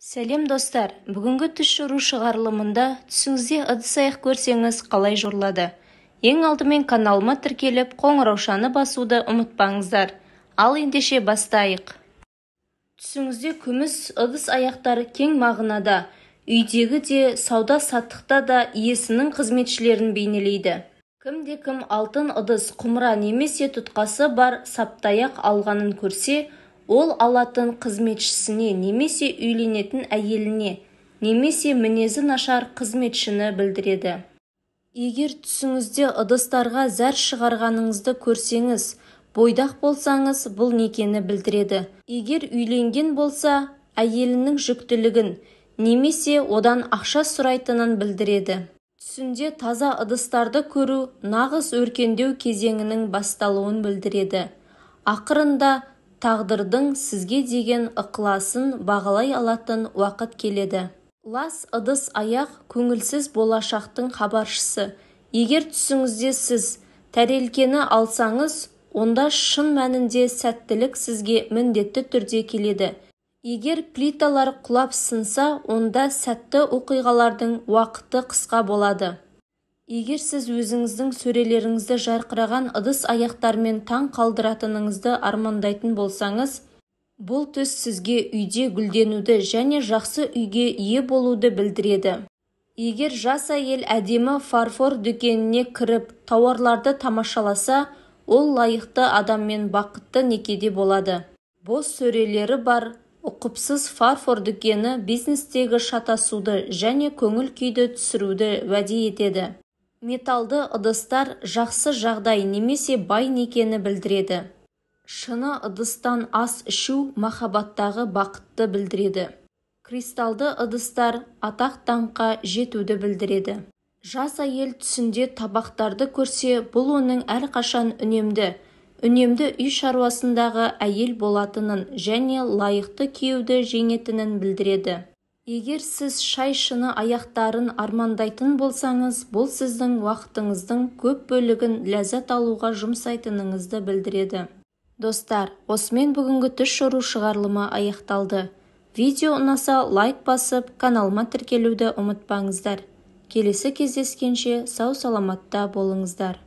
Сәлем достар, бүгінгі түс жору шығарылымында түсіңізде ыдыс-аяқ көрсеңіз қалай жорылады? Ең алдымен каналыма тіркеліп, қоңыраушаны басуды ұмытпаңыздар. Ал ендеше бастайық. Түсіңізде күміс ыдыс-аяқтар кең мағынада, үйдегі де, сауда-саттықта да иесінің қызметшілерін бейнелейді. Кімде-кім алтын ыдыс, құмыра немесе тұтқасы бар саптаяқ алғанын көрсе, ол алатын қызметшісіне немесе үйленетін әйеліне, немесе мінезі нашар қызметшіні білдіреді. Егер түсіңізде ыдыстарға зәр шығарғаныңызды көрсеңіз, бойдақ болсаңыз, бұл некені білдіреді. Егер үйленген болса, әйелінің жүктілігін немесе одан ақша сұрайтынын білдіреді. Түсінде таза ыдыстарды көру нағыз өркендеу кезеңінің басталуын білдіреді. Ақырында тағдырдың сізге деген ықыласын бағалай алатын уақыт келеді. Лас ыдыс аяқ көңілсіз болашақтың хабаршысы. Егер түсіңізде сіз тәрелкені алсаңыз, онда шын мәнінде сәттілік сізге міндетті түрде келеді. Егер плиталар құлап сынса, онда сәтті оқиғалардың уақыты қысқа болады. Егер сіз өзіңіздің сөрелеріңізді жарқыраған ыдыс-аяқтармен таң қалдыратыныңызды армандайтын болсаңыз, бұл түс сізге үйде гүлденуді және жақсы үйге ие болуды білдіреді. Егер жас әйел әдемі фарфор дүкеніне кіріп, тауарларды тамашаласа, ол лайықты адаммен бақытты некеде болады. Бос сөрелері бар ұқыпсыз фарфор дүкені бизнестегі шатасуды және көңіл күйді түсіруді уәде етеді. Металды ыдыстар жақсы жағдай немесе бай некені білдіреді. Шыны ыдыстан ас ішу махаббаттағы бақытты білдіреді. Кристалды ыдыстар атақ-даңққа жетуді білдіреді. Жас әйел түсінде табақтарды көрсе, бұл оның әрқашан үнемді үй шаруасындағы әйел болатынын және лайықты күйеуді жеңетінін білдіреді. Егер сіз шай шыны аяқтарын армандайтын болсаңыз, бұл сіздің уақытыңыздың көп бөлігін ләззат алуға жұмсайтыныңызды білдіреді. Достар, осымен бүгінгі түс жору шығарылымы аяқталды. Видео ұнаса лайк басып, каналыма тіркелуді ұмытпаңыздар. Келесі кездескенше сау-саламатта болыңыздар.